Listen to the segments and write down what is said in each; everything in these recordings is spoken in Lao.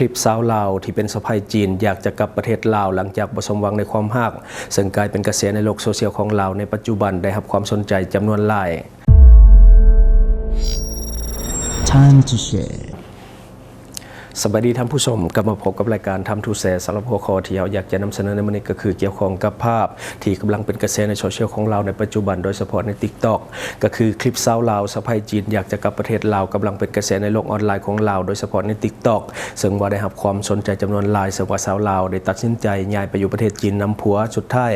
ຄລິບສາວລາວທີ່ເປັນສະໃພ້ຈີນຢາກຈະກັບປະເທດລາວ ຫຼັງຈາກບໍ່ສົມຫວັງໃນຄວາມຮັກ, ເຊິ່ງກາຍເປັນກະແສໃນໂລກໂຊຊຽວຂອງລາວໃນປັດຈຸບັນ ໄດ້ຮັບຄວາມສົນໃຈຈຳນວນຫຼາຍ. Time to share. ສະບາຍດີທ່ານຜູ້ຊົມ, ກັບມາພົບກັບລາຍການ Time to Share ສຳລັບຫົວຂໍ້ທີ່ເຮົາຢາກຈະນຳສະເໜີໃນມື້ນີ້ກໍຄືກ່ຽວຂ້ອງກັບພາບທີ່ກຳລັງເປັນກະແສໃນໂຊຊຽວຂອງລາວໃນປັດຈຸບັນ, ໂດຍສະເພາະໃນ TikTok ກໍຄືຄລິບສາວລາວສະໃພ້ຈີນຢາກຈະກັບປະເທດລາວ ກຳລັງເປັນກະແສໃນໂລກອອນລາຍຂອງລາວ, ໂດຍສະເພາະໃນ TikTok ເຊິ່ງວ່າໄດ້ຮັບຄວາມສົນໃຈຈຳນວນຫຼາຍ, ເຊິ່ງວ່າສາວລາວໄດ້ຕັດສິນໃຈຍ້າຍໄປຢູ່ປະເທດຈີນນຳຜົວ, ສຸດທ້າຍ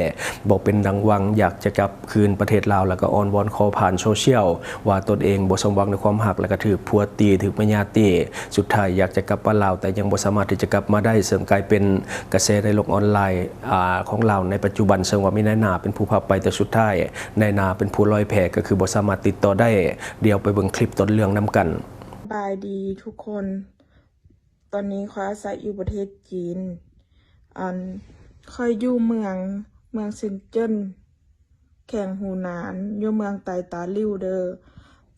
ບໍ່ເປັນດັ່ງຫວັງ, ຢາກຈະກັບຄືນປະເທດລາວ ແລ້ວກໍອ້ອນວອນຂໍຜ່ານໂຊຊຽວວ່າຕົນເອງບໍ່ສົມຫວັງໃນຄວາມຮັກ ແລ້ວກໍຖືກຜົວຕີ, ຖືກແມ່ຍ່າຕີ, ສຸດທ້າຍຢາກຈະກັບມາລາວ ແຕ່ຍັງບໍ່ສາມາດທີ່ຈະກັບມາໄດ້, ເຊິ່ງກາຍເປັນກະແສໃນໂລກອອນລາຍ ອາ ຂອງລາວໃນປັດຈຸບັນ, ເຊິ່ງວ່າມີນາຍໜ້າເປັນຜູ້ພາໄປ, ແຕ່ສຸດທ້າຍນາຍໜ້າເປັນຜູ້ລອຍແພ, ກໍຄືບໍ່ສາມາດຕິດຕໍ່ໄດ້. ດຽວໄປເບິ່ງຄລິບຕົ້ນເລື່ອງນຳກັນ. ສະບາຍດີທຸກຄົນ. ຕອນນີ້ຂ້ອຍອາໄສຢູ່ປະເທດຈີນ. ອັນ ຂ້ອຍຢູ່ເມືອງ ເມືອງເຊິນເຈິນ ແຂວງຫູນານ ຢູ່ເມືອງໄຕຕາລິວເດີ.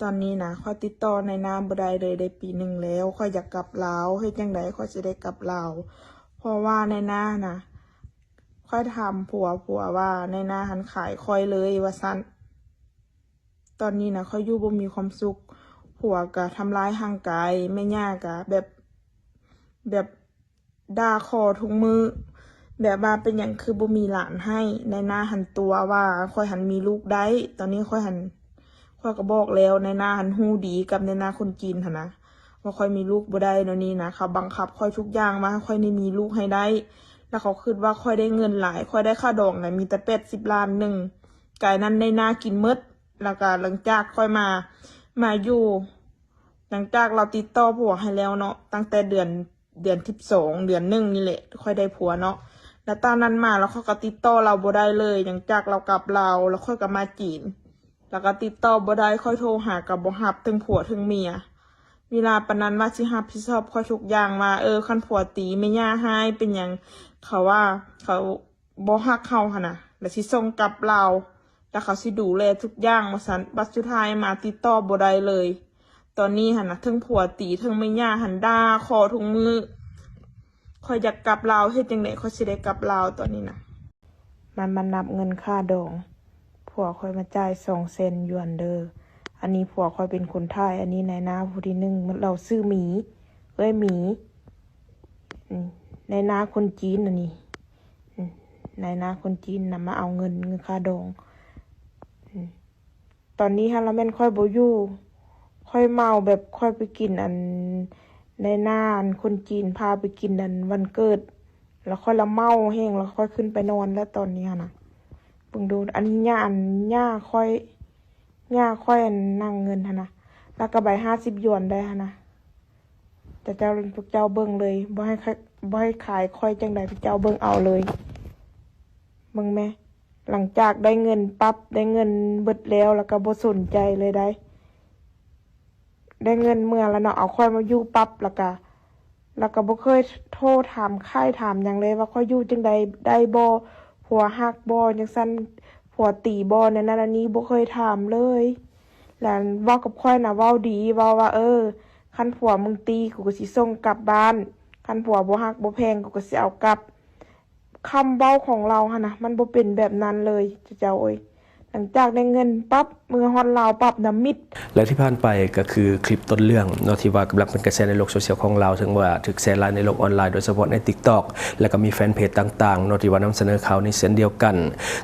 ຕອນນີ້ນະ ຂ້ອຍຕິດຕໍ່ນາຍໜ້າບໍ່ໄດ້ເລີຍ ໄດ້ປີໜຶ່ງແລ້ວ. ຂ້ອຍຢາກກັບລາວ, ເຮັດຈັ່ງໃດຂ້ອຍຊິໄດ້ກັບລາວ? ເພາະວ່ານາຍໜ້ານະ ຂ້ອຍຖາມຜົວ, ຜົວວ່ານາຍໜ້າຫັ້ນຂາຍຂ້ອຍເລີຍວ່າຊັ້ນ. ຕອນນີ້ນະ ຂ້ອຍຢູ່ບໍ່ມີຄວາມສຸກ, ຜົວກະທຳລາຍຮ່າງກາຍ, ແມ່ຍ່າກະແບບ ແບບດ່າຂໍທຸກມື້, ແບບວ່າເປັນຫຍັງຄືບໍ່ມີຫຼານໃຫ້. ນາຍໜ້າຫັ້ນຕົວະວ່າຂ້ອຍຫັ້ນມີລູກໄດ້. ຕອນນີ້ຂ້ອຍຫັ້ນ ຂ້ອຍກໍບອກແລ້ວ, ນາຍໜ້າຫັ້ນຮູ້ດີກັບນາຍໜ້າຄົນຈີນຫັ້ນນະ ວ່າຂ້ອຍມີລູກບໍ່ໄດ້. ແນວນີ້ນະ ເຂົາບັງຄັບຂ້ອຍທຸກຢ່າງວ່າໃຫ້ຂ້ອຍນີ້ມີລູກໃຫ້ໄດ້, ແລ້ວເຂົາຄິດວ່າຂ້ອຍໄດ້ເງິນຫຼາຍ, ຂ້ອຍໄດ້ຄ່າດອງນະ ມີແຕ່ແປດສິບລ້ານໜຶ່ງ, ກາຍນັ້ນນາຍໜ້າກິນໝົດ. ແລ້ວກໍຫຼັງຈາກຂ້ອຍມາ ມາຢູ່ ຫຼັງຈາກລາວຕິດຕໍ່ຜົວໃຫ້ແລ້ວເນາະ, ຕັ້ງແຕ່ເດືອນ ເດືອນສິບສອງ ເດືອນໜຶ່ງນີ້ແຫຼະ ຂ້ອຍໄດ້ຜົວເນາະ. ແລ້ວຕອນນັ້ນມາ ແລ້ວຂ້ອຍກໍຕິດຕໍ່ລາວບໍ່ໄດ້ເລີຍ. ຫຼັງຈາກລາວກັບລາວ ແລ້ວຂ້ອຍກໍມາຈີນ ແລ້ວກໍຕິດຕໍ່ບໍ່ໄດ້, ຂ້ອຍໂທຫາກໍບໍ່ຮັບ, ເຖິງຜົວເຖິງເມຍ. ເວລາປານນັ້ນວ່າຊິຮັບຜິດຊອບຂ້ອຍທຸກຢ່າງ, ວ່າ ເອີ ຄັນຜົວຕີ, ແມ່ຍ່າຮ້າຍ, ເປັນຫຍັງ ເຂົາວ່າ ເຂົາ ບໍ່ຮັກເຮົາຫັ້ນນະ ແລ້ວຊິສົ່ງກັບລາວ, ແລ້ວເຂົາຊິດູແລທຸກຢ່າງວ່າຊັ້ນ. ບັດສຸດທ້າຍມາຕິດຕໍ່ບໍ່ໄດ້ເລີຍ. ຕອນນີ້ຫັ້ນນະ ເຖິງຜົວຕີ, ເຖິງແມ່ຍ່າຫັ້ນດ່າຂໍທຸກມື້. ຂ້ອຍຢາກກັບລາວ, ເຮັດຈັ່ງໃດຂ້ອຍຊິໄດ້ກັບລາວຕອນນີ້ນະ? ມັນມານັບເງິນຄ່າດອງ, ຜົວຂ້ອຍມາຈ່າຍສອງແສນຢວນເດີ. ອັນນີ້ຜົວຂ້ອຍເປັນຄົນຖ່າຍ, ອັນນີ້ນາຍໜ້າຜູ້ທີໜຶ່ງ, ລາວຊື່ໝີ, ເອື້ອຍໝີ. ອືມ ນາຍໜ້າຄົນຈີນອັນນີ້, ອືມ ນາຍໜ້າຄົນຈີນນຳມາເອົາເງິນ ເງິນຄ່າດອງ. ອືມ ຕອນນີ້ຫັ້ນລະແມ່ນຂ້ອຍບໍ່ຢູ່, ຂ້ອຍເມົາແບບຂ້ອຍໄປກິນ ອັນ ນາຍໜ້າ ອັນ ຄົນຈີນພາໄປກິນ ອັນ ວັນເກີດ, ແລ້ວຂ້ອຍລະເມົາແຮງ ແລ້ວຂ້ອຍຂຶ້ນໄປນອນແລ້ວຕອນນີ້ຫັ້ນນະ. ເບິ່ງດູ ອັນນີ້ຍ່າ ອັນ ຍ່າຂ້ອຍ ຍ່າຂ້ອຍ ອັນ ນັ່ງເງິນຫັ້ນນະ, ແລ້ວກໍໃບຫ້າສິບຢວນໄດ້ຫັ້ນນະ. ແຕ່ເຈົ້າ ພວກເຈົ້າເບິ່ງເລີຍ, ບໍ່ໃຫ້ ບໍ່ໃຫ້ຂາຍຂ້ອຍຈັ່ງໃດ ພວກເຈົ້າເບິ່ງເອົາເລີຍ. ເບິ່ງແມ, ຫຼັງຈາກໄດ້ເງິນປັບ ໄດ້ເງິນເບິດແລ້ວ ແລ້ວກໍບໍ່ສົນໃຈເລີຍໄດ໋. ໄດ້ເງິນເມືອແລ້ວເນາະ, ເອົາຂ້ອຍມາຢູ່ປັບ ແລ້ວກໍ ແລ້ວກໍບໍ່ເຄີຍໂທຖາມໄຂ້ຖາມຫຍັງເລີຍວ່າຂ້ອຍຢູ່ຈັ່ງໃດ ໄດ້ບໍ່ ຜົວຮັກບໍ່ ຈັ່ງຊັ້ນ ຜົວຕີບໍ່ ແນວນັ້ນແນວນີ້ ບໍ່ເຄີຍຖາມເລີຍ. ແລ້ວເວົ້າກັບຂ້ອຍນະ ເວົ້າດີ ເວົ້າວ່າ ເອີ ຄັນຜົວມຶງຕີ ກູກໍຊິສົ່ງກັບບ້ານ, ຄັນຜົວບໍ່ຮັກບໍ່ແພງ ກູກໍຊິເອົາກັບ. ຄຳເວົ້າຂອງລາວຫັ້ນນະ ມັນບໍ່ເປັນແບບນັ້ນເລີຍ ເຈົ້າເອີຍ. ຫຼັງຈາກໄດ້ເງິນປັບ ເມືອຮອດລາວປັບນະມິດ. ແລະທີ່ຜ່ານໄປກໍຄືຄລິບຕົ້ນເລື່ອງເນາະ ທີ່ວ່າກຳລັງເປັນກະແສໃນໂລກໂຊຊຽວຂອງລາວ, ເຊິ່ງວ່າຖືກແຊຫຼາຍໃນໂລກອອນລາຍ ໂດຍສະເພາະໃນ TikTok ແລະກໍມີແຟນເພຈຕ່າງໆເນາະ ທີ່ວ່ານຳສະເໜີຂ່າວນີ້ເຊັ່ນດຽວກັນ.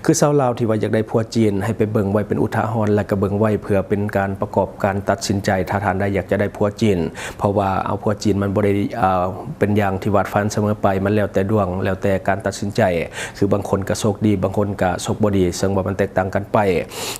ຄືຊາວລາວທີ່ວ່າຢາກໄດ້ຜົວຈີນ ໃຫ້ໄປເບິ່ງໄວ້ເປັນອຸທາຫອນ ແລະກໍເບິ່ງໄວ້ເພື່ອເປັນການປະກອບການຕັດສິນໃຈ ຖ້າທ່ານໃດຢາກຈະໄດ້ຜົວຈີນ. ເພາະວ່າເອົາຜົວຈີນມັນບໍ່ໄດ້ ເປັນຢ່າງທີ່ວາດຝັນສະເໝີໄປ, ມັນແລ້ວແຕ່ດວງ ແລ້ວແຕ່ການຕັດສິນໃຈ. ຄືບາງຄົນກໍໂຊກດີ ບາງຄົນກໍໂຊກບໍ່ດີ, ເຊິ່ງວ່າມັນແຕກຕ່າງກັນໄປ.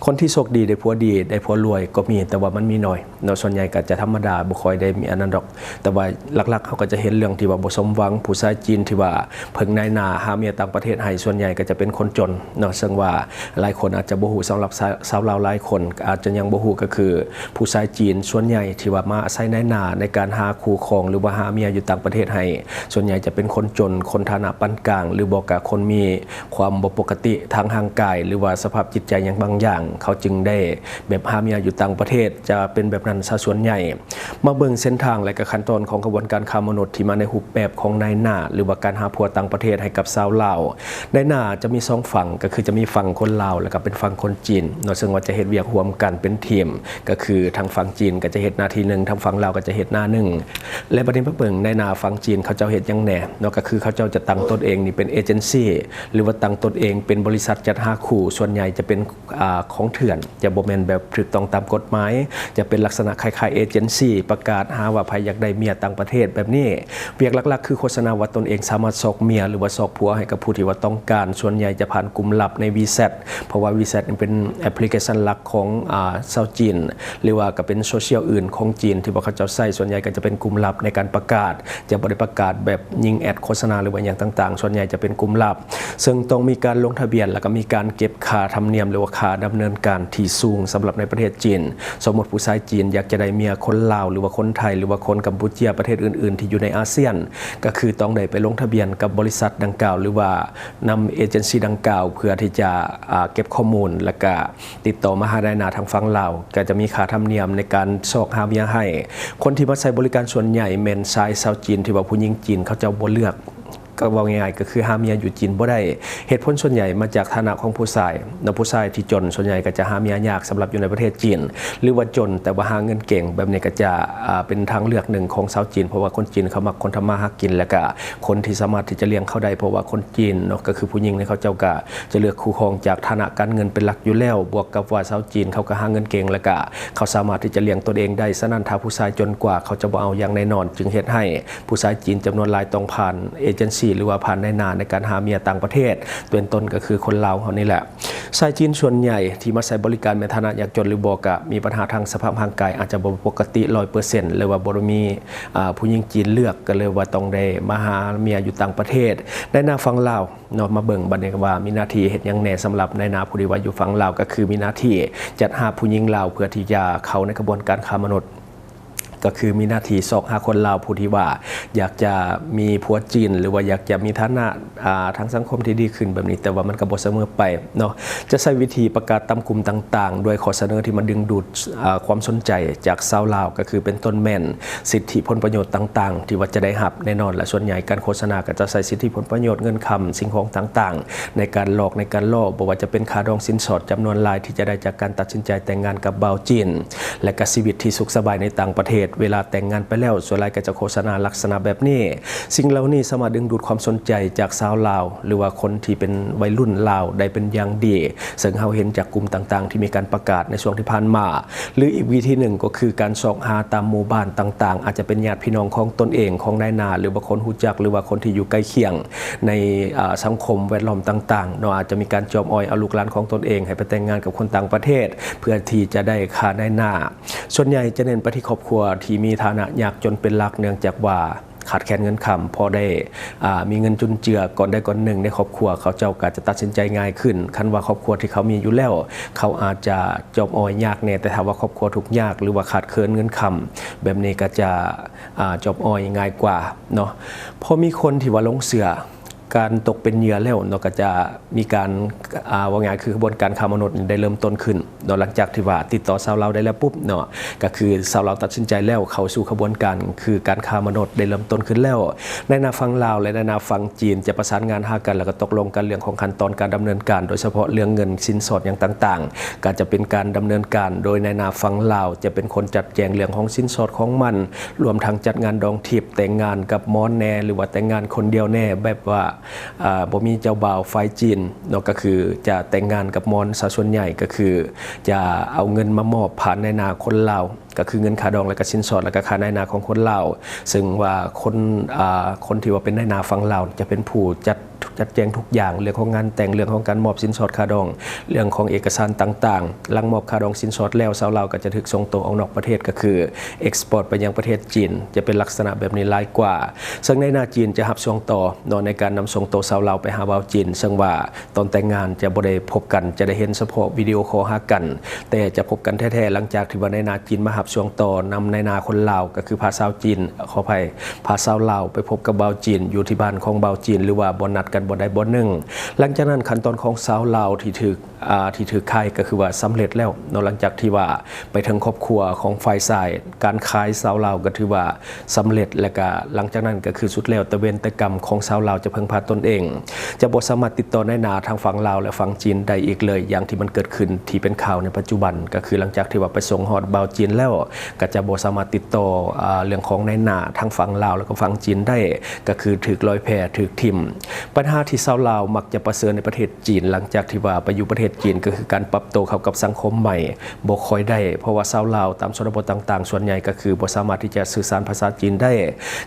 ຄົນທີ່ໂຊກດີໄດ້ຜົວດີ ໄດ້ຜົວລວຍກໍມີ, ແຕ່ວ່າມັນມີໜ້ອຍເນາະ, ສ່ວນໃຫຍ່ກໍຈະທຳມະດາ ບໍ່ຄ່ອຍໄດ້ມີອັນນັ້ນດອກ. ແຕ່ວ່າຫຼັກໆ ເຮົາກໍຈະເຫັນເລື່ອງທີ່ວ່າບໍ່ສົມຫວັງ, ຜູ້ຊາຍຈີນທີ່ວ່າເພິ່ງນາຍໜ້າຫາເມຍຕ່າງປະເທດໃຫ້ ສ່ວນໃຫຍ່ກໍຈະເປັນຄົນຈົນເນາະ, ເຊິ່ງວ່າຫຼາຍຄົນອາດຈະບໍ່ຮູ້, ສຳລັບຊາ- ຊາວລາວຫຼາຍຄົນອາດຈະຍັງບໍ່ຮູ້, ກໍຄືຜູ້ຊາຍຈີນສ່ວນໃຫຍ່ທີ່ວ່າມາອາໄສນາຍໜ້າໃນການຫາຄູ່ຄອງ ຫຼືວ່າຫາເມຍຢູ່ຕ່າງປະເທດໃຫ້ ສ່ວນໃຫຍ່ຈະເປັນຄົນຈົນ, ຄົນຖານະປານກາງ ຫຼືບໍ່ກໍຄົນມີຄວາມບໍ່ປົກກະຕິທາງຮ່າງກາຍ ຫຼືວ່າສະພາບຈິດໃຈຫຍັງບາງຢ່າງ, ເຂົາຈຶ່ງໄດ້ ແບບຫາເມຍຢູ່ຕ່າງປະເທດຈະເປັນແບບນັ້ນຊະສ່ວນໃຫຍ່. ມາເບິ່ງເສັ້ນທາງ ແລະ ກະຂັ້ນຕອນຂອງຂະບວນການຄ້າມະນຸດທີ່ມາໃນຮູບແບບຂອງນາຍໜ້າ ຫຼືວ່າການຫາຜົວຕ່າງປະເທດໃຫ້ກັບຊາວລາວ. ນາຍໜ້າຈະມີສອງຝັ່ງ ກໍຄືຈະມີຝັ່ງຄົນລາວ ແລ້ວກໍເປັນຝັ່ງຄົນຈີນເນາະ, ເຊິ່ງວ່າຈະເຮັດວຽກຮ່ວມກັນເປັນທີມ ກໍຄືທາງຝັ່ງຈີນກໍຈະເຮັດໜ້າທີ່ໜຶ່ງ ທາງຝັ່ງລາວກໍຈະເຮັດໜ້າໜຶ່ງ. ແລະ ບັດນີ້ມາເບິ່ງນາຍໜ້າຝັ່ງຈີນເຂົາເຈົ້າເຮັດຫຍັງແດ່ເນາະ, ກໍຄືເຂົາເຈົ້າຈະຕັ້ງຕົນເອງນີ້ເປັນເອເຈັນຊີ ຫຼືວ່າຕັ້ງຕົນເອງເປັນບໍລິສັດຈັດຫາຄູ່, ສ່ວນໃຫຍ່ຈະເປັນ ອ່າ ຂອງເຖື່ອນ ຈະບໍ່ແມ່ນແບບຖືກຕ້ອງຕາມກົດໝາຍ, ຈະເປັນລັກສະນະຄ້າຍໆເອເຈັນຊີ ປະກາດຫາວ່າໃຜຢາກໄດ້ເມຍຕ່າງປະເທດແບບນີ້. ວຽກຫຼັກໆຄືໂຄສະນາວ່າຕົນເອງສາມາດຊອກເມຍ ຫຼືວ່າຊອກຜົວໃຫ້ກັບຜູ້ທີ່ວ່າຕ້ອງການ, ສ່ວນໃຫຍ່ຈະຜ່ານກຸ່ມລັບໃນ WeChat ເພາະວ່າ WeChat ນີ້ເປັນແອັບພລິເຄຊັນຫຼັກຂອງ ອ່າ ຊາວຈີນ ຫຼືວ່າກໍເປັນໂຊຊຽວອື່ນຂອງຈີນທີ່ວ່າເຂົາເຈົ້າໃຊ້, ສ່ວນໃຫຍ່ກໍຈະເປັນກຸ່ມລັບໃນການປະກາດ, ຈະບໍ່ໄດ້ປະກາດແບບຍິງແອັດໂຄສະນາ ຫຼືວ່າຫຍັງຕ່າງໆ, ສ່ວນໃຫຍ່ຈະເປັນກຸ່ມລັບ ເຊິ່ງຕ້ອງມີການລົງທະບຽນ ແລ້ວກໍມີການເກັບຄ່າທຳນຽມ ຫຼືວ່າຄ່າດຳເນີນການທີ່ສູງສຳລັບໃນປະເທດຈີນ. ສົມມຸດຜູ້ຊາຍຈີນຢາກຈະໄດ້ເມຍຄົນລາວ ຫຼືວ່າຄົນໄທ ຫຼືວ່າຄົນກຳປູເຈຍ ປະເທດອື່ນໆທີ່ຢູ່ໃນອາຊຽນ ກໍຄືຕ້ອງໄດ້ໄປລົງທະບຽນກັບບໍລິສັດດັ່ງກ່າວ ຫຼືວ່ານຳເອເຈັນຊີດັ່ງກ່າວ ເພື່ອທີ່ຈະ ອ່າ ເກັບຂໍ້ມູນ ແລ້ວກະຕິດຕໍ່ມາຫານາຍໜ້າທາງຝັ່ງລາວ, ກໍຈະມີຄ່າທຳນຽມໃນການຊອກຫາເມຍໃຫ້. ຄົນທີ່ມາໃຊ້ບໍລິການສ່ວນໃຫຍ່ແມ່ນຊາຍຊາວຈີນ ທີ່ວ່າຜູ້ຍິງຈີນເຂົາເຈົ້າບໍ່ເລືອກ ກໍເວົ້າງ່າຍໆ ກໍຄືຫາເມຍຢູ່ຈີນບໍ່ໄດ້. ເຫດຜົນສ່ວນໃຫຍ່ມາຈາກຖານະຂອງຜູ້ຊາຍເນາະ, ຜູ້ຊາຍທີ່ຈົນສ່ວນໃຫຍ່ກໍຈະຫາເມຍຍາກສຳລັບຢູ່ໃນປະເທດຈີນ ຫຼືວ່າຈົນແຕ່ວ່າຫາເງິນເກັ່ງ, ແບບນີ້ກໍຈະ ອ່າ ເປັນທາງເລືອກໜຶ່ງຂອງຊາວຈີນ ເພາະວ່າຄົນຈີນເຂົາມັກຄົນທຳມາຫາກິນ ແລ້ວກະຄົນທີ່ສາມາດທີ່ຈະລ້ຽງເຂົາໄດ້, ເພາະວ່າຄົນຈີນເນາະ ກໍຄືຜູ້ຍິງນີ້ ເຂົາເຈົ້າກະຈະເລືອກຄູ່ຄອງຈາກຖານະການເງິນເປັນຫຼັກຢູ່ແລ້ວ, ບວກກັບວ່າຊາວຈີນເຂົາກໍຫາເງິນເກັ່ງ ແລ້ວກະເຂົາສາມາດທີ່ຈະລ້ຽງຕົນເອງໄດ້. ສະນັ້ນ ຖ້າຜູ້ຊາຍຈົນກວ່າ ເຂົາຈະບໍ່ເອົາຢ່າງແນ່ນອນ, ຈຶ່ງເຮັດໃຫ້ ຜູ້ຊາຍຈີນຈຳນວນຫຼາຍຕ້ອງຜ່ານເອເຈັນຊີ ຫຼືວ່າຜ່ານນາຍໜ້າໃນການຫາເມຍຕ່າງປະເທດ, ເປັນຕົ້ນກໍຄືຄົນລາວເຮົານີ້ແຫຼະ. ຊາຍຈີນສ່ວນໃຫຍ່ທີ່ມາໃຊ້ບໍລິການແມ່ນຖານະຍາກຈົນ ຫຼືບໍ່ກະມີບັນຫາທາງສະພາບຮ່າງກາຍ ອາດຈະບໍ່ປົກກະຕິຮ້ອຍເປີເຊັນ ຫຼືວ່າບໍ່ໄດ້ມີ ອ່າ ຜູ້ຍິງຈີນເລືອກ, ກໍເລີຍວ່າຕ້ອງໄດ້ມາຫາເມຍຢູ່ຕ່າງປະເທດ. ນາຍໜ້າຝັ່ງລາວເນາະ, ມາເບິ່ງບັດນີ້ວ່າມີໜ້າທີ່ເຮັດຫຍັງແດ່ສຳລັບນາຍໜ້າຜູ້ທີ່ວ່າຢູ່ຝັ່ງລາວ, ກໍຄືມີໜ້າທີ່ຈັດຫາຜູ້ຍິງລາວເພື່ອທີ່ຈະເຂົ້າໃນຂະບວນການຄ້າມະນຸດ. ກໍຄືມີໜ້າທີ່ຊອກຫາຄົນລາວຜູ້ທີ່ວ່າຢາກຈະມີຜົວຈີນ ຫຼືວ່າຢາກຈະມີຖານະ ອ່າ ທາງສັງຄົມທີ່ດີຂຶ້ນແບບນີ້, ແຕ່ວ່າມັນກໍບໍ່ສະເໝີໄປເນາະ. ຈະໃຊ້ວິທີປະກາດຕາມກຸ່ມຕ່າງໆ ດ້ວຍຂໍ້ສະເໜີທີ່ມາດຶງດູດ ອ່າ ຄວາມສົນໃຈຈາກຊາວລາວ, ກໍຄືເປັນຕົ້ນແມ່ນສິດທິຜົນປະໂຫຍດຕ່າງໆ ທີ່ວ່າຈະໄດ້ຮັບ. ແນ່ນອນລະ ສ່ວນໃຫຍ່ການໂຄສະນາກໍຈະໃຊ້ສິດທິຜົນປະໂຫຍດ, ເງິນຄຳ, ສິ່ງຂອງຕ່າງໆ ໃນການຫຼອກ ໃນການຫຼອກ, ບໍ່ວ່າຈະເປັນຄ່າດອງສິນສອດຈຳນວນຫຼາຍທີ່ຈະໄດ້ຈາກການຕັດສິນໃຈແຕ່ງງານກັບບ່າວຈີນ ແລະ ກະຊີວິດທີ່ສຸກສະບາຍໃນຕ່າງປະເທດ. ເວລາແຕ່ງງານໄປແລ້ວ ສ່ວນຫຼາຍກໍຈະໂຄສະນາລັກສະນະແບບນີ້. ສິ່ງເຫຼົ່ານີ້ສາມາດດຶງດູດຄວາມສົນໃຈຈາກຊາວລາວ ຫຼືວ່າຄົນທີ່ເປັນໄວລຸ້ນລາວໄດ້ເປັນຢ່າງດີ, ເຊິ່ງເຮົາເຫັນຈາກກຸ່ມຕ່າງໆທີ່ມີການປະກາດໃນຊ່ວງທີ່ຜ່ານມາ. ຫຼືອີກວິທີໜຶ່ງກໍຄືການຊອກຫາຕາມໝູ່ບ້ານຕ່າງໆ, ອາດຈະເປັນຍາດພີ່ນ້ອງຂອງຕົນເອງ, ຂອງນາຍໜ້າ ຫຼືວ່າຄົນຮູ້ຈັກ ຫຼືວ່າຄົນທີ່ຢູ່ໃກ້ຄຽງໃນ ອ່າ ສັງຄົມແວດລ້ອມຕ່າງໆເນາະ, ອາດຈະມີການຈອມອອຍເອົາລູກຫຼານຂອງຕົນເອງໃຫ້ໄປແຕ່ງງານກັບຄົນຕ່າງປະເທດ ເພື່ອທີ່ຈະໄດ້ຄ່ານາຍໜ້າ. ສ່ວນໃຫຍ່ຈະເນັ້ນໄປທີ່ຄອບຄົວທີ່ມີຖານະຍາກຈົນເປັນຫຼັກ, ເນື່ອງຈາກວ່າຂາດແຄນເງິນຄຳ, ພໍໄດ້ ອ່າ ມີເງິນຈຸນເຈືອກ້ອນໃດກ້ອນໜຶ່ງໃນຄອບຄົວ, ເຂົາເຈົ້າກໍຈະຕັດສິນໃຈງ່າຍຂຶ້ນ. ຄັນວ່າຄອບຄົວທີ່ເຂົາມີຢູ່ແລ້ວ ເຂົາອາດຈະຈອມອອຍຍາກແດ່, ແຕ່ຖ້າວ່າຄອບຄົວທຸກຍາກ ຫຼືວ່າຂາດເຂີນເງິນຄຳ ແບບນີ້ກໍຈະ ອ່າ ຈອມອອຍງ່າຍກວ່າເນາະ. ພໍມີຄົນທີ່ວ່າຫຼົງເຊື່ອ ການຕົກເປັນເຫຍື່ອແລ້ວເນາະ, ກໍຈະມີການ ອ່າ ເວົ້າງ່າຍຄືຂະບວນການຄ້າມະນຸດນີ້ໄດ້ເລີ່ມຕົ້ນຂຶ້ນເນາະ. ຫຼັງຈາກທີ່ວ່າຕິດຕໍ່ຊາວລາວໄດ້ແລ້ວປຸບເນາະ, ກໍຄືຊາວລາວຕັດສິນໃຈແລ້ວເຂົ້າສູ່ຂະບວນການຄືການຄ້າມະນຸດໄດ້ເລີ່ມຕົ້ນຂຶ້ນແລ້ວ. ນາຍໜ້າຝັ່ງລາວ ແລະ ນາຍໜ້າຝັ່ງຈີນຈະປະສານງານຫາກັນ ແລ້ວກໍຕົກລົງກັນເລື່ອງຂອງຂັ້ນຕອນການດຳເນີນການ, ໂດຍສະເພາະເລື່ອງເງິນສິນສອດຫຍັງຕ່າງໆ ກໍຈະເປັນການດຳເນີນການໂດຍນາຍໜ້າຝັ່ງລາວຈະເປັນຄົນຈັດແຈງເລື່ອງຂອງສິນສອດຂອງມັນ, ລວມທັງຈັດງານດອງທິບ, ແຕ່ງງານກັບມອນແດ່ ຫຼືວ່າແຕ່ງງານຄົນດຽວແດ່, ແບບວ່າ ອ່າ ບໍ່ມີເຈົ້າບ່າວຝ່າຍຈີນເນາະ, ກໍຄືຈະແຕ່ງງານກັບມອນ ຊະສ່ວນໃຫຍ່ກໍຄືຈະເອົາເງິນມາມອບຜ່ານນາຍໜ້າຄົນລາວ, ກໍຄືເງິນຄ່າດອງ ແລະ ກະສິນສອດ ແລະ ກະຄ່ານາຍໜ້າຂອງຄົນລາວ. ເຊິ່ງວ່າຄົນ ອ່າ ຄົນທີ່ວ່າເປັນນາຍໜ້າຝັ່ງລາວຈະເປັນຜູ້ຈັດ ຈັດແຈງທຸກຢ່າງ, ເລື່ອງຂອງງານແຕ່ງ, ເລື່ອງຂອງການມອບສິນສອດຄ່າດອງ, ເລື່ອງຂອງເອກະສານຕ່າງໆ. ຫຼັງມອບຄ່າດອງສິນສອດແລ້ວ, ຊາວລາວກໍຈະຖືກສົ່ງໂຕອອກນອກປະເທດ, ກໍຄື export ໄປຍັງປະເທດຈີນ, ຈະເປັນລັກສະນະແບບນີ້ຫຼາຍກວ່າ. ເຊິ່ງນາຍໜ້າຈີນຈະຮັບຊ່ວງຕໍ່ເນາະ ໃນການນຳສົ່ງໂຕຊາວລາວໄປຫາບ່າວຈີນ, ເຊິ່ງວ່າຕອນແຕ່ງງານຈະບໍ່ໄດ້ພົບກັນ, ຈະໄດ້ເຫັນສະເພາະວິດີໂອຄໍຫາກັນ, ແຕ່ຈະພົບກັນແທ້ໆ ຫຼັງຈາກທີ່ວ່ານາຍໜ້າຈີນມາຮັບຊ່ວງຕໍ່ນຳນາຍໜ້າຄົນລາວ, ກໍຄືພາຊາວຈີນ, ຂໍອະໄພ, ພາຊາວລາວໄປພົບກັບບ່າວຈີນຢູ່ທີ່ບ້ານຂອງບ່າວຈີນ ຫຼືວ່າບ່ອນນັດກັນບ່ອນໃດບ່ອນໜຶ່ງ. ຫຼັງຈາກນັ້ນ ຂັ້ນຕອນຂອງຊາວລາວທີ່ຖືກ ອ່າ ທີ່ຖືກຂາຍກໍຄືວ່າສຳເລັດແລ້ວເນາະ. ຫຼັງຈາກທີ່ວ່າໄປເຖິງຄອບຄົວຂອງຝ່າຍຊາຍ ການຂາຍຊາວລາວກໍຖືວ່າສຳເລັດ ແລະກະຫຼັງຈາກນັ້ນກໍຄືສຸດແລ້ວແຕ່ເວນແຕ່ກຳຂອງຊາວລາວຈະເພິ່ງພາຕົນເອງ, ຈະບໍ່ສາມາດຕິດຕໍ່ນາຍໜ້າທາງຝັ່ງລາວ ແລະ ຝັ່ງຈີນໄດ້ອີກເລີຍ ຢ່າງທີ່ມັນເກີດຂຶ້ນທີ່ເປັນຂ່າວໃນປັດຈຸບັນ. ກໍຄືຫຼັງຈາກທີ່ວ່າໄປສົ່ງຮອດບ່າວຈີນແລ້ວ ກໍຈະບໍ່ສາມາດຕິດຕໍ່ ອ່າ ເລື່ອງຂອງນາຍໜ້າທາງຝັ່ງລາວ ແລະ ກໍຝັ່ງຈີນໄດ້ ກໍຄືຖືກລອຍແພ ຖືກຖິ້ມ. ບັນຫາທີ່ຊາວລາວມັກຈະປະເຊີນໃນປະເທດຈີນ ຫຼັງຈາກທີ່ວ່າໄປຢູ່ປະເທດຈີນ ກໍຄືການປັບໂຕເຂົ້າກັບສັງຄົມໃໝ່ບໍ່ຄ່ອຍໄດ້ ເພາະວ່າຊາວລາວຕາມຊົນນະບົດຕ່າງໆ ສ່ວນໃຫຍ່ກໍຄືບໍ່ສາມາດທີ່ຈະສື່ສານພາສາຈີນໄດ້.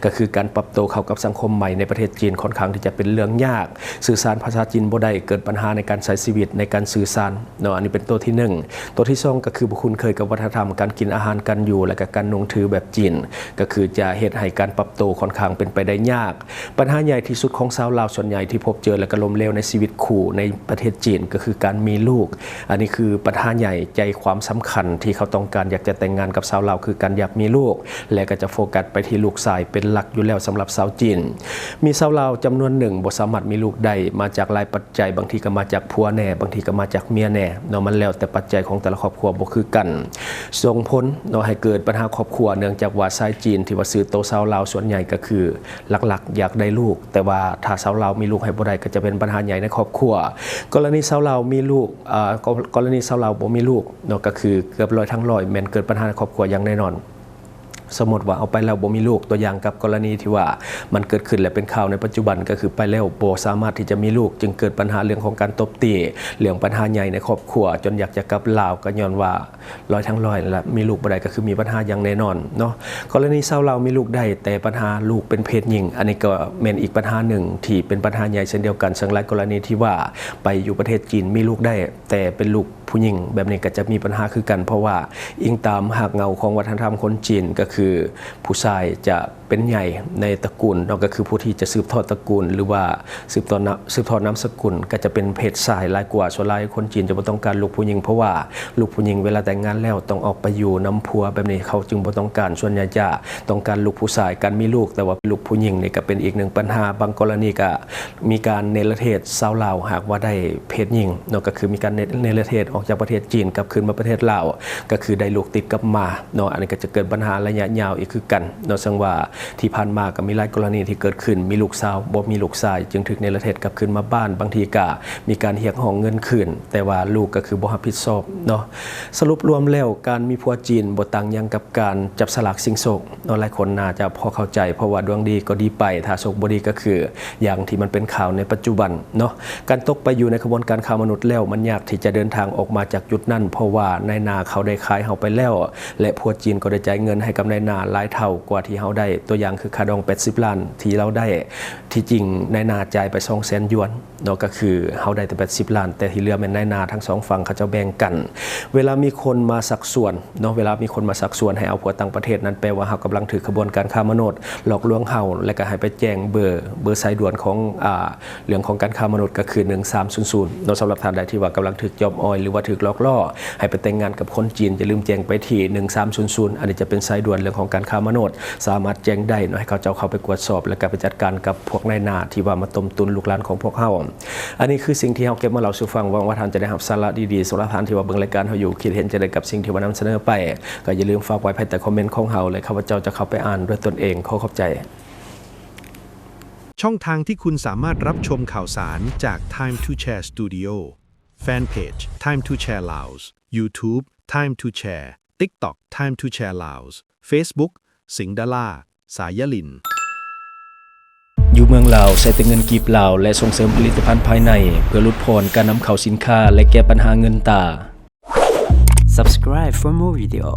ກໍຄືການປັບໂຕເຂົ້າກັບສັງຄົມໃໝ່ໃນປະເທດຈີນ ຂ້ອນຂ້າງທີ່ຈະເປັນເລື່ອງຍາກ, ສື່ສານພາສາຈີນບໍ່ໄດ້, ເກີດບັນຫາໃນການໃຊ້ຊີວິດ, ໃນການສື່ສານເນາະ. ອັນນີ້ເປັນຕົວທີໜຶ່ງ. ຕົວທີສອງ ກໍຄືບໍ່ຄຸ້ນເຄີຍກັບວັດທະນະທຳການກິນ, ອາຫານການຢູ່ ແລະ ກະການນຸ່ງຖືແບບຈີນ, ກໍຄືຈະເຮັດໃຫ້ການປັບໂຕຂ້ອນຂ້າງເປັນໄປໄດ້ຍາກ. ບັນຫາໃຫຍ່ທີ່ສຸດຂອງຊາວລາວສ່ວນໃຫຍ່ທີ່ພົບເຈີ ແລະ ກໍລົ້ມເຫຼວໃນຊີວິດຄູ່ໃນປະເທດຈີນ ກໍຄືການມີລູກ. ອັນນີ້ຄືບັນຫາໃຫຍ່ໃຈຄວາມສຳຄັນທີ່ເຂົາຕ້ອງການຢາກຈະແຕ່ງງານກັບຊາວລາວ ຄືການຢາກມີລູກ ແລະ ກໍຈະໂຟກັສໄປທີ່ລູກຊາຍເປັນຫຼັກຢູ່ແລ້ວສຳລັບຊາວຈີນ. ມີຊາວລາວຈຳນວນໜຶ່ງບໍ່ສາມາດມີລູກໄດ້ ມາຈາກຫຼາຍປັດໄຈ, ບາງທີກໍມາຈາກຜົວແດ່, ບາງທີກໍມາຈາກເມຍແດ່ເນາະ, ມັນແລ້ວແຕ່ປັດໄຈຂອງແຕ່ລະຄອບຄົວບໍ່ຄືກັນ. ສົ່ງຜົນເນາະໃຫ້ເກີດບັນຫາຄອບຄົວ ເນື່ອງຈາກວ່າຊາຍຈີນທີ່ວ່າຊື້ໂຕຊາວລາວສ່ວນໃຫຍ່ກໍຄື ຫຼັກໆຢາກໄດ້ລູກ, ແຕ່ວ່າຖ້າຊາວລາວມີລູກໃຫ້ບໍ່ໄດ້ ກໍຈະເປັນບັນຫາໃຫຍ່ໃນຄອບຄົວ. ກໍລະນີຊາວລາວມີລູກ ເອີ ກໍ ກໍລະນີຊາວລາວບໍ່ມີລູກເນາະ ກໍຄືເກືອບຮ້ອຍທັງຮ້ອຍແມ່ນເກີດບັນຫາໃນຄອບຄົວຢ່າງແນ່ນອນ. ສົມມຸດວ່າເອົາໄປແລ້ວບໍ່ມີລູກ, ຕົວຢ່າງກັບກໍລະນີທີ່ວ່າມັນເກີດຂຶ້ນ ແລະ ເປັນຂ່າວໃນປັດຈຸບັນ ກໍຄືໄປແລ້ວບໍ່ສາມາດທີ່ຈະມີລູກ, ຈຶ່ງເກີດບັນຫາເລື່ອງຂອງການຕົບຕີ, ເລື່ອງບັນຫາໃຫຍ່ໃນຄອບຄົວ, ຈົນຢາກຈະກັບລາວ ກໍຍ້ອນວ່າ ຮ້ອຍທັງຮ້ອຍ ແລະ ມີລູກບໍ່ໄດ້ ກໍຄືມີບັນຫາຢ່າງແນ່ນອນເນາະ. ກໍລະນີຊາວລາວມີລູກໄດ້ ແຕ່ບັນຫາລູກເປັນເພດຍິງ, ອັນນີ້ກໍແມ່ນອີກບັນຫາໜຶ່ງທີ່ເປັນບັນຫາໃຫຍ່ເຊັ່ນດຽວກັນ. ເຊິ່ງຫຼາຍກໍລະນີທີ່ວ່າໄປຢູ່ປະເທດຈີນມີລູກໄດ້ ແຕ່ເປັນລູກຜູ້ຍິງ ແບບນີ້ກໍຈະມີບັນຫາຄືກັນ, ເພາະວ່າອີງຕາມຮາກເຫງົ້າຂອງວັດທະນະທຳຄົນຈີນ ກໍຄືຜູ້ຊາຍຈະ ເປັນໃຫຍ່ໃນຕະກູນເນາະ, ກໍຄືຜູ້ທີ່ຈະສືບທອດຕະກູນ ຫຼືວ່າສືບທອດນາ ສືບທອດນາມສະກຸນ ກໍຈະເປັນເພດຊາຍຫຼາຍກວ່າ. ສ່ວນຫຼາຍຄົນຈີນຈະບໍ່ຕ້ອງການລູກຜູ້ຍິງ ເພາະວ່າລູກຜູ້ຍິງເວລາແຕ່ງງານແລ້ວຕ້ອງອອກໄປຢູ່ນຳຜົວ, ແບບນີ້ເຂົາຈຶ່ງບໍ່ຕ້ອງການ. ສ່ວນໃຫຍ່ຈະຕ້ອງການລູກຜູ້ຊາຍ. ການມີລູກແຕ່ວ່າເປັນລູກຜູ້ຍິງນີ້ກໍເປັນອີກໜຶ່ງບັນຫາ. ບາງກໍລະນີກໍມີການເນລະເທດຊາວລາວ ຫາກວ່າໄດ້ເພດຍິງເນາະ, ກໍຄືມີການເນ ເນລະເທດອອກຈາກປະເທດຈີນກັບຄືນມາປະເທດລາວ, ກໍຄືໄດ້ລູກຕິດກັບມາເນາະ. ອັນນີ້ກໍຈະເກີດບັນຫາໄລຍະຍາວອີກຄືກັນ ເນາະ, ເຊິ່ງວ່າທີ່ຜ່ານມາກໍມີຫຼາຍກໍລະນີທີ່ເກີດຂຶ້ນ, ມີລູກສາວບໍ່ມີລູກຊາຍ ຈຶ່ງຖືກເນລະເທດກັບຄືນມາບ້ານ, ບາງທີກໍມີການຮຽກຮ້ອງເງິນຄືນ ແຕ່ວ່າລູກກໍຄືບໍ່ຮັບຜິດຊອບເນາະ. ສະຫຼຸບລວມແລ້ວ ການມີຜົວຈີນບໍ່ຕ່າງຫຍັງກັບການຈັບສະຫຼາກຊິງໂຊກເນາະ. ຫຼາຍຄົນໜ້າຈະພໍເຂົ້າໃຈ ເພາະວ່າດວງດີກໍດີໄປ, ຖ້າໂຊກບໍ່ດີກໍຄືຢ່າງທີ່ມັນເປັນຂ່າວໃນປັດຈຸບັນເນາະ. ການຕົກໄປຢູ່ໃນຂະບວນການຄ້າມະນຸດແລ້ວ ມັນຍາກທີ່ຈະເດີນທາງອອກມາຈາກຈຸດນັ້ນ ເພາະວ່ານາຍໜ້າເຂົາໄດ້ຂາຍເຮົາໄປແລ້ວ ແລະ ຜົວຈີນກໍໄດ້ຈ່າຍເງິນໃຫ້ກັບນາຍໜ້າຫຼາຍເທົ່າກວ່າທີ່ເຮົາໄດ້. ຕົວຢ່າງຄືຄ່າດອງແປດສິບລ້ານທີ່ລາວໄດ້, ທີ່ຈິງນາຍໜ້າຈ່າຍໄປສອງແສນຢວນເນາະ, ກໍຄືເຮົາໄດ້ແຕ່ແປດສິບລ້ານ ແຕ່ທີ່ເຫຼືອແມ່ນນາຍໜ້າທັງສອງຝັ່ງເຂົາເຈົ້າແບ່ງກັນ. ເວລາມີຄົນມາຊັກຊວນເນາະ, ເວລາມີຄົນມາຊັກຊວນໃຫ້ເອົາຜົວຕ່າງປະເທດ ນັ້ນແປວ່າເຮົາກຳລັງຖືກຂະບວນການຄ້າມະນຸດຫຼອກລວງເຮົາ ແລະ ກໍໃຫ້ໄປແຈ້ງເບີ ເບີສາຍດ່ວນຂອງ ອ່າ ເລື່ອງຂອງການຄ້າມະນຸດ ກໍຄືໜຶ່ງສາມສູນສູນເນາະ. ສຳລັບທ່ານໃດທີ່ວ່າກຳລັງຖືກຈອບອອຍ ຫຼືວ່າຖືກຫຼອກລໍ້ໃຫ້ໄປແຕ່ງງານກັບຄົນຈີນ ຢ່າລືມແຈ້ງໄປທີ່ໜຶ່ງສາມສູນສູນ. ອັນນີ້ຈະເປັນສາຍດ່ວນເລື່ອງຂອງການຄ້າມະນຸດ, ສາມາດແຈ້ງໄດ້ເນາະ, ໃຫ້ເຂົາເຈົ້າເຂົ້າໄປກວດສອບ ແລະ ກໍໄປຈັດການກັບພວກນາຍໜ້າທີ່ວ່າມາຕົ້ມຕຸນລູກຫຼານຂອງພວກເຮົາ. ອັນນີ້ຄືສິ່ງທີ່ເຮົາເກັບມາເລົ່າສູ່ຟັງ, ຫວັງວ່າທ່ານຈະໄດ້ຮັບສາລະດີໆ. ສຳລັບທ່ານທີ່ວ່າເບິ່ງລາຍການເຮົາຢູ່ ຄິດເຫັນຈັ່ງໃດກັບສິ່ງທີ່ວ່ານຳສະເໜີໄປ ກໍຢ່າລືມຝາກໄວ້ພາຍໃຕ້ຄອມເມັນຂອງເຮົາ ແລະ ຂ້າພະເຈົ້າຈະເຂົ້າໄປອ່ານດ້ວຍຕົນເອງ. ຂໍຂອບໃຈ. ช่องทางที่คุณสามารถรับชมข่าวสารจาก Time to Share Studio Fanpage Time to Share Laos YouTube Time to Share TikTok Time to Share Laos Facebook สิงห์ดารา สายลิน ຢູ່ເມືອງລາວ ໃຊ້ແຕ່ເງິນກີບລາວ ແລະ ສົ່ງເສີມຜະລິດຕະພັນພາຍໃນ ເພື່ອຫຼຸດຜ່ອນການນຳເຂົ້າສິນຄ້າ ແລະ ແກ້ບັນຫາເງິນຕາ. Subscribe for more video.